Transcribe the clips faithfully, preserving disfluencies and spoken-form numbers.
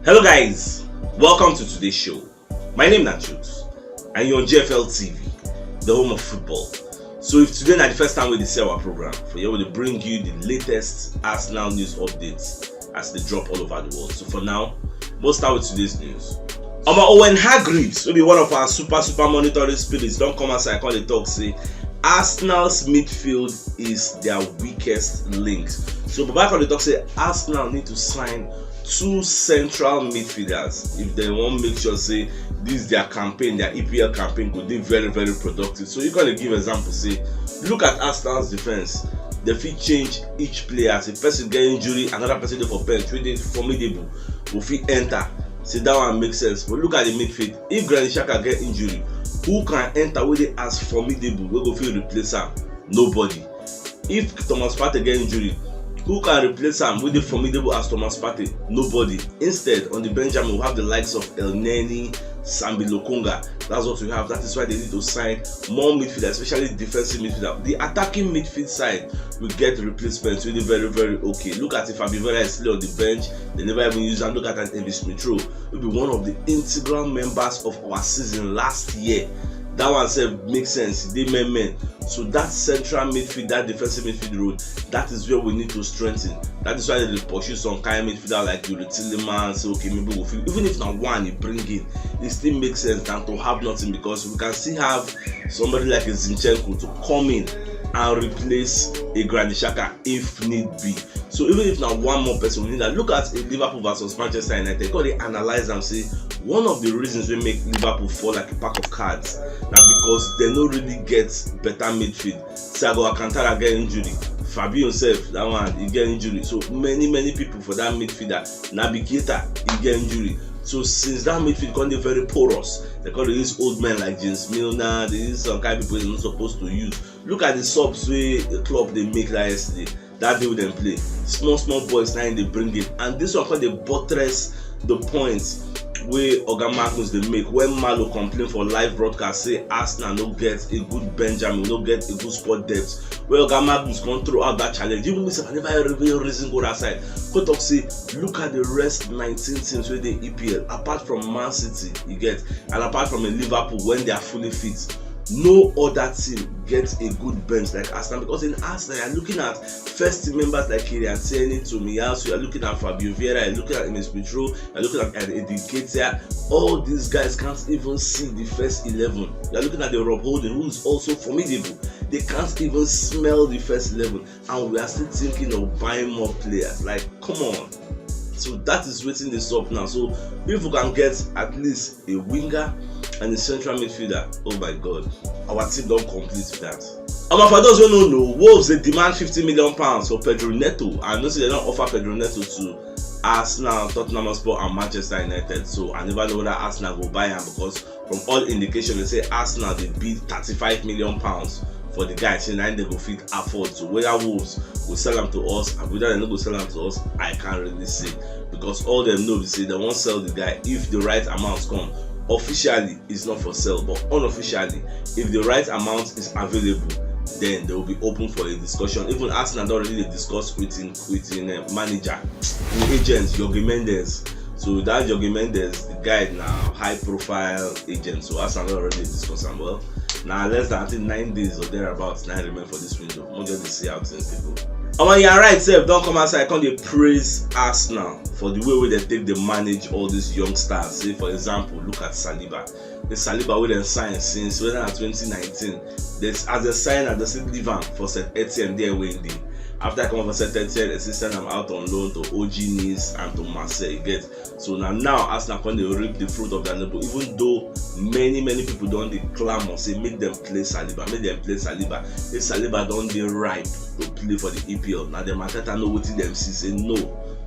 Hello guys, welcome to today's show. My name na Jude and you're on G F L T V, the home of football. So if today na the first time we dey see our program, for here we dey bring you the latest Arsenal news updates as they drop all over the world. So for now, we'll start with today's news. Omo, Owen Hargreaves, who be one of our super super monitoring spirits, don come outside come dey talk say Arsenal's midfield is their weakest link. So Baba come dey talk say Arsenal need to sign two central midfielders if they wan make sure say this their campaign, their E P L campaign, go dey very very productive. So you gonna give example say, look at Arsenal's defense. They fit change each player. As a person get injury, another person dey for bench wey dey formidable go fit enter. Say that one make sense. But look at the midfield. If Granit Xhaka get injury, who can enter wey dey as formidable wey go fit replace am? Nobody. If Thomas Partey get injury, who can replace am wey dey formidable as Thomas Partey? Nobody. Instead, on the Benjamin, we have the likes of Elneny, Sambi Lokonga. That's what we have. That is why they need to sign more midfield, especially defensive midfielder. The attacking midfield side, we get replacements wey dey very very okay. Look at if Abivera is still on the bench, they never even use am. Look at an Emil Smith Rowe, who be one of the integral members of our season last year. That one sef make sense. They men men. So that central midfield, that defensive midfield role, that is where we need to strengthen. That is why they dey pursue some kind midfielder like Youri Tielemans. Say okay, maybe we'll feel, even if na one you bring in, it still makes sense than to have nothing, because we can still have somebody like a Zinchenko to come in and replace a Granit Xhaka if need be. So even if na one more person we need that, look at a Liverpool versus Manchester United. Go dey analyze am say one of the reasons wey make Liverpool fall like a pack of cards na because they no really get better midfield. Thiago Alcantara get injury, Fabinho sef that one he get injury. So many many people for that midfielder, Naby Keita he get injury. So since that midfield come dey very porous, they come dey use old men like James Milner, they use some kind people they no suppose to use. Look at the subs wey the club dey make that yesterday. That day wey dem play, small small boys na im dey bring in, and this one come dey buttress the point wey Oga Magnus dey make when Malo complain for live broadcast say Arsenal no get a good Benjamin, no get a good squad depth. Wey Oga Magnus come throw out that challenge. Even me sef, I never even reason go that side. Come talk say, look at the rest nineteen teams wey dey E P L, apart from Man City, you get, and apart from a Liverpool when they are fully fit, no other team get a good bench like Arsenal, because in Arsenal you're looking at first team members like Kieran Tierney, Tomiyasu, you're looking at Fabio Vieira, you're looking at Emil Smith Rowe, you're looking at Eddie Nketiah. All these guys can't even see the first eleven. You're looking at the Rob Holding, who is also formidable. They can't even smell the first eleven, and we are still thinking of buying more players. Like, come on. So that is wetin dey sup now. So if we can get at least a winger and a central midfielder, oh my God, our team don complete be that. Omo, for those wey no know, Wolves dey demand fifty million pounds for Pedro Neto. I know say they don offer Pedro Neto to Arsenal, Tottenham Hotspur and Manchester United. So I never know whether Arsenal go buy am, because from all indication dey say Arsenal dey bid thirty-five million pounds for the guy, say na im dem go fit afford. So whether Wolves go sell am to us and whether dem no go sell am to us, I can't really say, because all dem know be say dem wan sell the guy if the right amount come. Officially, it's not for sale, but unofficially, if the right amount is available, then they will be open for a discussion. Even Arsenal don already dey discuss with im, with im, uh, manager, im agent, Jorge Mendes. So that Jorge Mendes, the guy na high profile agent. So Arsenal don already dey discuss am. Well, na less than, I think, nine days or thereabouts na remain for this window. Make we just dey see how things dey go. Omo, Ian Wright sef don come outside come dey praise Arsenal for the way wey dem take dey manage all these young stars. Say for example, look at Saliba. The Saliba wey dem sign since whether na twenty nineteen, they, as dem sign am, dem still leave am for Saint Etienne there wey im dey. After I come for Saint Etienne, dem still send am out on loan to O G Nice and to Marseille. You get? So na now Arsenal come dey reap the fruit of their labour, even though many many people don dey clamour say make dem play Saliba, make dem play Saliba. If Saliba don dey ripe to play for the E P L, na dem Arteta know wetin dem see, say no,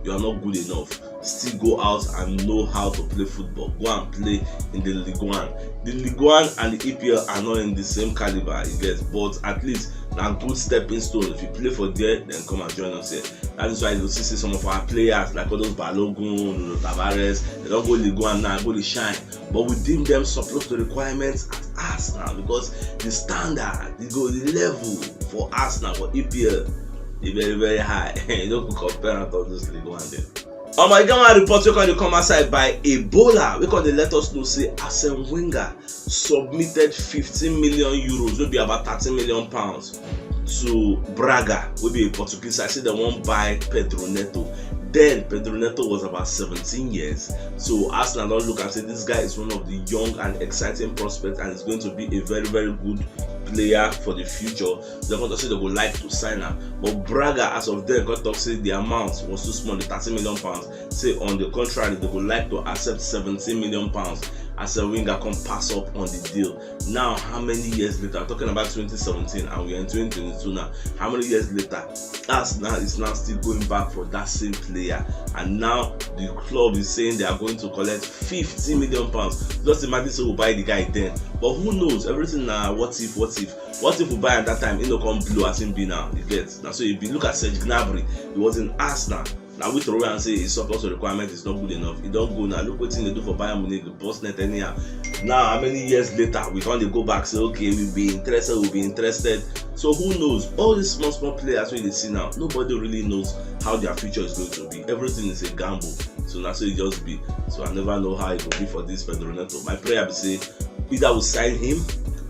you are not good enough. Still go out and know how to play football. Go and play in the Ligue one. The Ligue one and the E P L are not in the same caliber, you get, but at least na good stepping stone. If you play for there, then come and join us here. That is why you see say some of our players like all those Balogun, Nuno Tavares, they don go Ligue one now, go dey shine. But we deem them suppose to requirements at Arsenal, because the standard, the go the level for Arsenal for E P L dey very very high. You no go compare am to all those Ligue one dem. Omo, e get one report wey come dey come outside by Ebola, wey come dey let us know say Arsene Wenger submitted fifteen million euros, wey be about thirteen million pounds, to Braga, wey be a Portuguese side, say dem wan buy Pedro Neto. Then Pedro Neto was about seventeen years. So Arsenal don look and say this guy is one of the young and exciting prospects and is going to be a very, very good player for the future. Dem come talk say dem go like to sign am. But Braga, as of then, come talk say the amount was too small, the thirteen million pounds. Say on the contrary, dem go like to accept seventeen million pounds. Arsene Wenger come pass up on the deal. Now, how many years later? I'm talking about twenty seventeen, and we are in twenty twenty-two now. How many years later? Arsenal is now still going back for that same player, and now the club is saying they are going to collect fifty million pounds. Just imagine, say we buy the guy then, but who knows? Everything na what if, what if, what if we buy at that time, e no come blow as im be now. You get? Na so e be. Look at Serge Gnabry. He was in Arsenal. Na we throw am say his surplus requirement is not good enough. E don go now. Look wetin dey do for Bayern Munich, burst net anyhow. Now, how many years later, we come dey go back say, okay, we be interested, we be interested. So who knows? All these small, small players wey you dey see now, nobody really knows how their future is going to be. Everything is a gamble. So na so e just be. So I never know how e go be for this Pedro Neto. My prayer be say either we sign him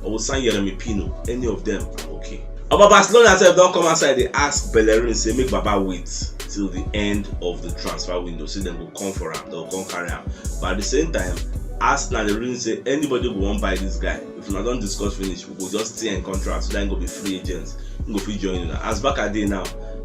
or we sign Yeremy Pino. Any of them, I'm okay. Omo, Barcelona sef don come outside dey ask Bellerin say make Baba wait till the end of the transfer window, say dem go come for am, dem go come carry am. But at the same time, Arsenal dey reason say anybody go wan buy this guy, if una don discuss finish, we go just tear im contract, so that im go be free agent, im go fit join una. As Barca dey now,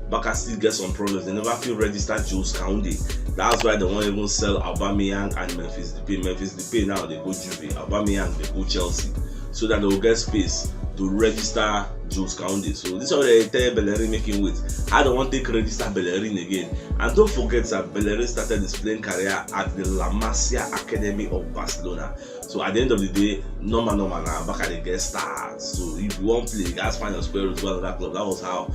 Barca still get some problems. Dem never fit register Jules Kounde. That's why dem wan even sell Aubameyang and Memphis Depay. Memphis Depay now dey go Juve. Aubameyang dey go Chelsea. So that dem go get space to register Jules Kounde. So this one dey tell Bellerin make im wait. How dem wan take register Bellerin again? And don't forget that Bellerin started his playing career at the La Masia Academy of Barcelona. So at the end of the day, normal, normal na Barca dey get stars. So if you wan play, you gats find your square root, go another club. That was how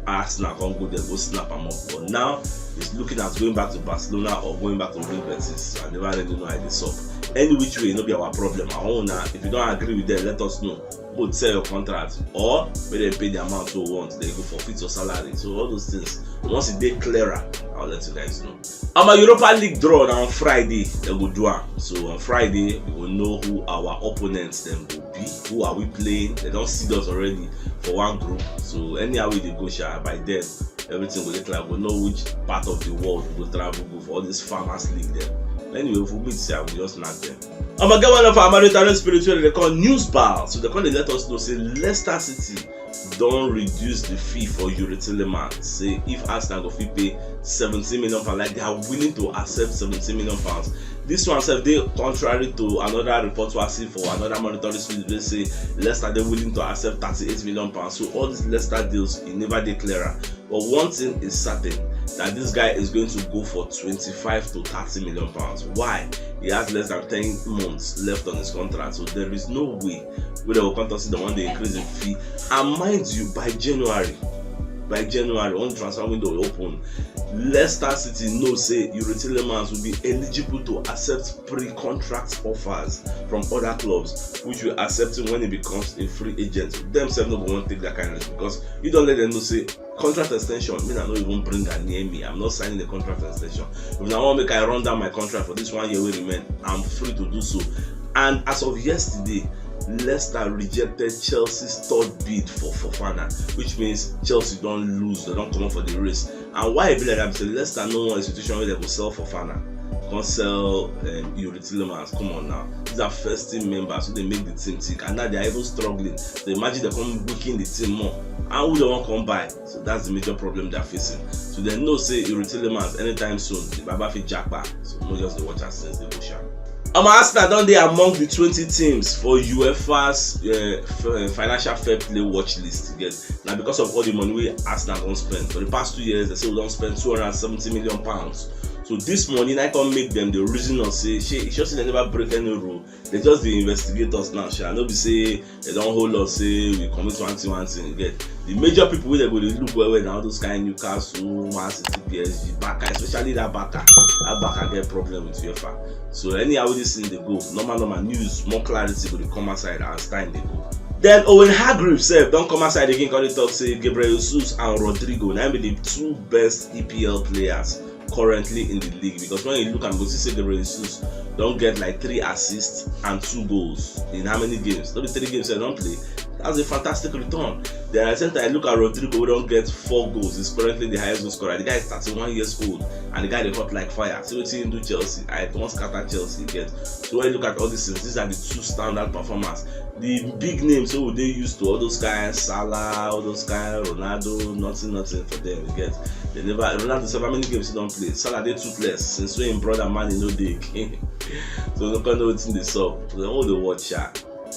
Arsenal come go there, go snap am up. But now, it's looking at going back to Barcelona or going back to Real Betis. So I never really know how e dey sup. Any which way, no be our problem. Our own na, if you don agree with them, let us know. Both sell your contract or make dem pay the amount wey we want. Then you go forfeit your salary. So all those things, once e dey clearer, I'll let you guys know. Omo, Europa League draw na on Friday dem go do am. So on Friday, we go know who our opponents dem go be. Who are we playing? Dem don seed us already for one group. So anyhow we dey go sha, by then, everything go dey clear. We go know which part of the world we go travel go for all these farmers league dem. Anyway, if we meet sha, we just knack dem. Omo, get one of our monitoring spirit wey dem dey call News Ball. So dem come dey let us know say Leicester City don reduce the fee for Youri Tielemans. Say if Arsenal go fit pay seventeen million pounds, like, they are willing to accept seventeen million pounds. This one sef dey contrary to another report wey I see for another monitoring spirit wey say Leicester dey willing to accept thirty-eight million pounds. So all these Leicester deals, e never dey clearer. But one thing is certain, that this guy is going to go for twenty-five to thirty million pounds. Why? He has less than ten months left on his contract, so there is no way wey dem go come talk say dem wan dey increase the fee. And mind you, by January, by January, when the transfer window open, Leicester City know say Youri Tielemans will be eligible to accept pre-contract offers from other clubs, which will accept him when he becomes a free agent. Dem sef no go wan take that kind of risk, because you don let them know say contract extension, me, I no even bring am near me. I'm not signing the contract extension. If una wan make I run down my contract for this one year wey remain, I'm free to do so. And as of yesterday, Leicester rejected Chelsea's third bid for Fofana, which means Chelsea don lose, dem don comot for the race. And why e be like that be say Leicester no want institution wey dem go sell Fofana, come sell, um, Youri Tielemans. Come on now, these are first team members wey dey make the team tick, and now they are even struggling. So imagine dem come weaken the team more, and who dem wan come buy? So that's the major problem they are facing. So dem know say Youri Tielemans, anytime soon, the baba fit japa. So make we just dey watch am since dey go sha. Omo, Arsenal don dey among the twenty teams for UEFA's, uh, f-, uh, financial fair play watch list. You get? Na because of all the money wey Arsenal don spend. For the past two years, dem say we don spend two hundred and seventy million pounds. So this money na come make dem dey reason us say, shey, you sure say dem never break any rule? Dem just dey investigate us now sha. No be say dem don hold us say we commit one thing, one thing. You get? The major people wey dem go dey look well well na all those kind Newcastle, Man City, P S G, Barca, especially that Barca. That Barca get problem with UEFA. So anyhow wey this thing dey go, normal, normal news, more clarity go dey come outside as time dey go. Then Owen Hargreaves sef don come outside again, come dey talk say Gabriel Jesus and Rodrygo na be the two best E P L players currently in the league, because when you look at, you go see say Gabriel Jesus don get like three assists and two goals in how many games? No be three games I don play. That's a fantastic return. Then at the same time, I look at Rodrygo, who don get four goals. He's currently the highest goal scorer. The guy is thirty-one years old, and the guy dey hot like fire. See wetin he do Chelsea. I don scatter Chelsea get. So when you look at all these things, these are the two standout performers. The big names wey we dey used to, all those kind Salah, all those kind Ronaldo, nothing, nothing for them. You get? They never, Ronaldo sef, how many games he don play? Salah dey toothless since when him brother Mane no dey again. So we no come know wetin dey sup. We all dey watch sha.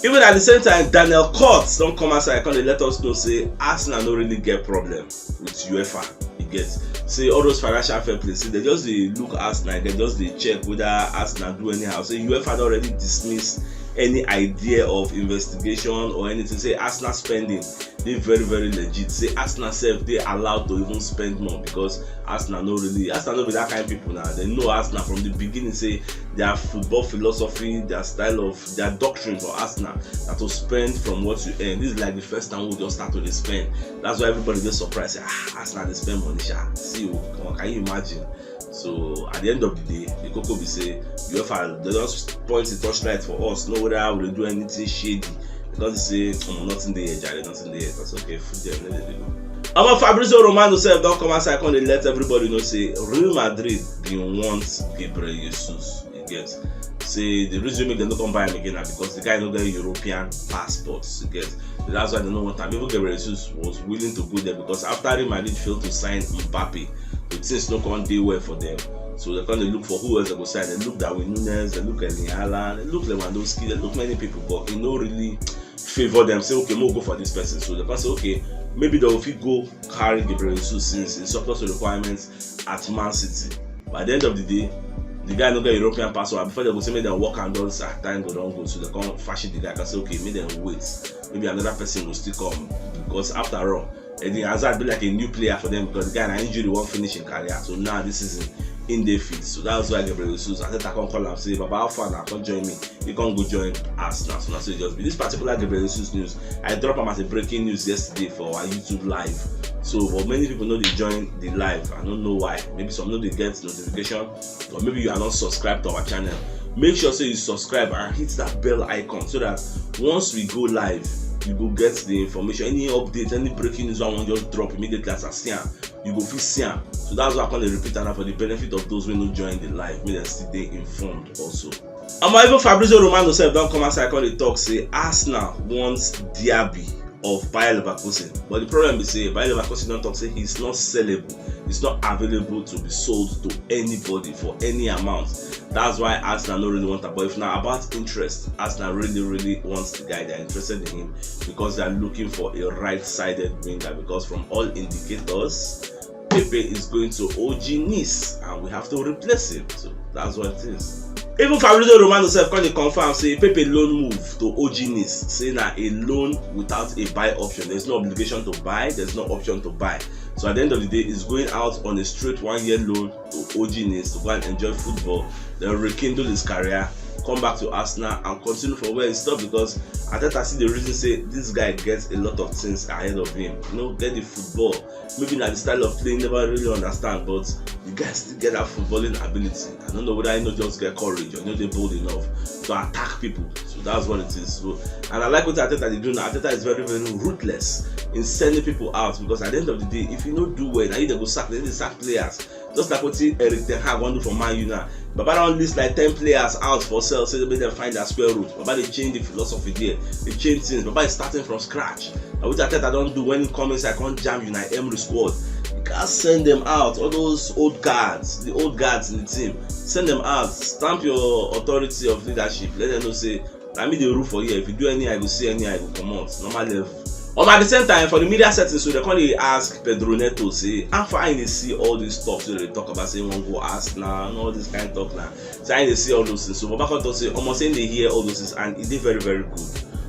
Even at the same time, Daniel Courts don come outside, come dey let us know say Arsenal no really get problem with UEFA. You get? Say all those financial fair play, say they just dey look Arsenal, they just dey check whether Arsenal do anyhow. Say UEFA don already dismiss any idea of investigation or anything. Say Arsenal spending dey very, very legit. Say Arsenal sef dey allowed to even spend more, because Arsenal no really, Arsenal no be that kind of people now. They know Arsenal from the beginning. Say their football philosophy, their style of, their doctrine for Arsenal na to spend from what you earn. This is like the first time we just start to dey spend. That's why everybody dey surprised. Say, ah, Arsenal dey spend money sha. See o, come on, can you imagine? So at the end of the day, the koko be say UEFA, they just point the torchlight for us. No whether we dey do anything shady, because they say, um, nothing dey here, jare, nothing dey here. That's okay. Food them, let them go. Omo, Fabrizio Romano sef don come outside, come dey let everybody know say Real Madrid bin want Gabriel Jesus. You get? Say the reason make dem no come buy am again na because the guy no get European passport. You get? That's why they no want am. Even Gabriel Jesus was willing to go there, because after Real Madrid failed to sign Mbappe, the things no come dey well for them. So they come dey look for who else they go sign. They look Darwin Nunez, they look Erling Haaland, they look Lewandowski, they look many people, but e no really favour them. Say, okay, make we go for this person. So they come say, okay, maybe they go fit go carry Gabriel Jesus since he surplus to requirements at Man City. But at the end of the day, the guy no get European passport. Before they go say make dem work and don, ah, time go don go. So they come fashion the guy, come say, okay, make dem wait. Maybe another person go still come, because after all, Eden Hazard be like a new player for them, because the guy na injury wan finish him career. So now this season, him dey fit. So that's why Gabriel Jesus, Arteta come call am say, Baba, how far now? Come join me. He come go join Arsenal. So na so e just be. This particular Gabriel Jesus news, I drop am as a breaking news yesterday for our YouTube live. So, but many people no dey join the live. I don't know why. Maybe some no dey get notification, or maybe you are not subscribed to our channel. Make sure say you subscribe and hit that bell icon, so that once we go live, you go get the information. Any update, any breaking news I wan just drop immediately as I see am, you go fit see am. So that's why I come dey repeat am now for the benefit of those wey no join the live, make dem still dey informed also. Omo, even Fabrizio Romano sef don come outside, come dey talk say Arsenal want Diaby of Bayer Leverkusen. But the problem be say Bayer Leverkusen don talk say he's not sellable. It's not available to be sold to anybody for any amount. That's why Arsenal no really want am. But if na about interest, Arsenal really, really wants the guy. They're interested in him because they're looking for a right-sided winger, because from all indicators, Pepe is going to O G Nice and we have to replace him. So that's what it is. Even Fabrizio Romano sef come dey confirm say Pepe loan move to O G Nice, say na a loan without a buy option. There's no obligation to buy, there's no option to buy. So at the end of the day, he's going out on a straight one-year loan to O G Nice to go and enjoy football, then rekindle his career, come back to Arsenal and continue from where he stopped, because Arteta see the reason say this guy gets a lot of things ahead of him. You know, get the football. Maybe na the style of play he never really understand, but the guy still get that footballing ability. I don't know whether he no just get courage or no dey bold enough to attack people. So that's what it is. So, and I like what Arteta dey do now. Arteta is very, very ruthless in sending people out, because at the end of the day, if you no do well, na you dey go sack, they dey sack players. Just like wetin Erik ten Hag wan do for Man U now. Baba don list like ten players out for sale, say make dem find their square root. Baba dey change the philosophy there, dey change things. Baba is starting from scratch. Na wetin Arteta don do when he come inside, come jam Unai Emery squad. You gats send them out, all those old guards, the old guards in the team. Send them out, stamp your authority of leadership, let them know say na me dey rule for here. If you do anyhow, I go see anyhow, I go comot. Normal level. Um, at the same time, for the media settings, so they come dey ask Pedro Neto say how far he dey see all these talks wey they talk about, say he wan go Arsenal and all this kind talk now. Say how he dey see all those things. So Baba come talk say, omo, say he dey hear all those things and e dey very, very good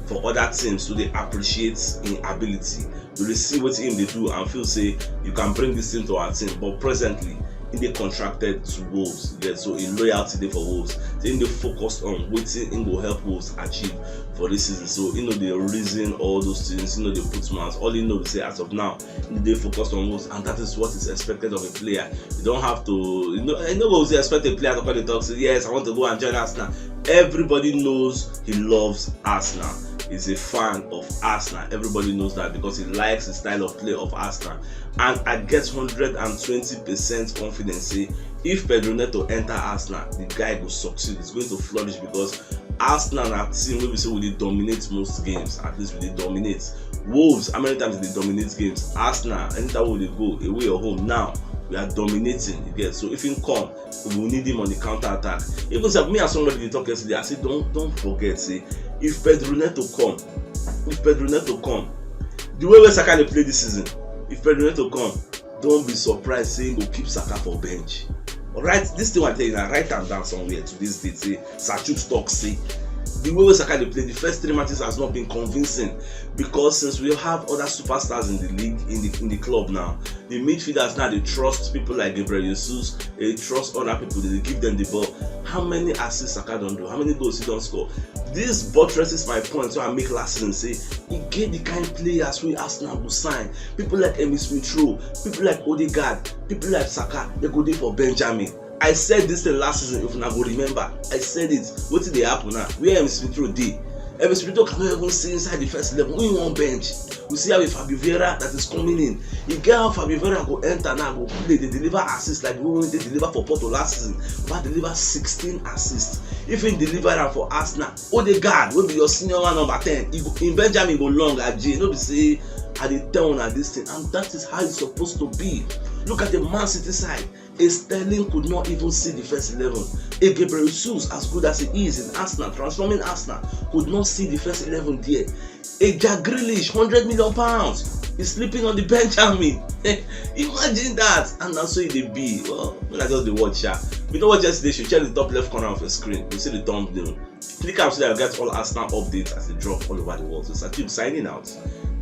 for other teams to dey appreciate him ability. You dey see wetin him dey do and feel say you can bring this thing to our team. But presently, He dey contracted to Wolves, you get, so him loyalty dey for Wolves. So him dey focused on wetin him go help Wolves achieve for this season. So him no dey reason all those things, him no dey put mouth. All him know be say as of now, him dey focused on Wolves, and that is what is expected of a player. You don't have to, you know, you no go say expect a player to come dey talk say, "Yes, I want to go and join Arsenal." Everybody knows he loves Arsenal. He's a fan of Arsenal. Everybody knows that because he likes the style of play of Arsenal. And I get hundred and twenty percent confidence say if Pedro Neto enter Arsenal, the guy go succeed. He's going to flourish because Arsenal na team wey be say we dey dominate most games. At least we dey dominate. Wolves, how many times dem dey dominate games? Arsenal, anytime we dey go, away or home, now we are dominating. You get, so if him come, we go need him on the counter attack. Even sef, me and somebody dey talk yesterday, I say, don't don't forget say if Pedro Neto come, if Pedro Neto come, the way wey Saka dey play this season, if Pedro Neto come, don't be surprised say him go keep Saka for bench. Alright, this thing I tell you now, write am down somewhere to this date. Say Sir Chuks talk say the way wey Saka dey play the first three matches has not been convincing, because since we have other superstars in the league, in the in the club now, the midfielders now dey trust people like Gabriel Jesus, dey trust other people, dey give them the ball. How many assists Saka don do? How many goals he don score? This buttresses my point wey I make last season say e get the kind players wey Arsenal go sign. People like Emile Smith Rowe, people like Odegaard, people like Saka, dem go dey for bench. I said this thing last season, if una go remember. I said it. Wetin dey happen now? Where Emile Smith Rowe dey? Emile Smith Rowe cannot even see inside the first eleven. Who you wan bench? We see how Fabio Vieira that is coming in. E get how Fabio Vieira go enter now, go play, dey deliver assist like the way wey he deliver for Porto last season. Baba deliver sixteen assists. If he deliver am for Arsenal, Odegaard wey be your senior one, number ten, e go, im Benjamin go long, Aje. No be say I dey tell una this thing, and that is how it's supposed to be. Look at the Man City side. A Sterling could not even see the first eleven. A Gabriel Jesus, as good as he is in Arsenal, transforming Arsenal, could not see the first eleven there. A Jack Grealish, hundred million pounds, is sleeping on the Benjamin. Imagine that. And na so e dey be. Well, make I just dey watch, sha. If you no watch yesterday show, check the top left corner of your screen. You see the thumbnail. Click am so that you get all Arsenal updates as they drop all over the world. So Sir Chuks signing out.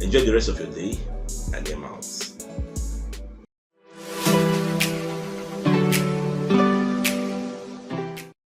Enjoy the rest of your day, and I'm out.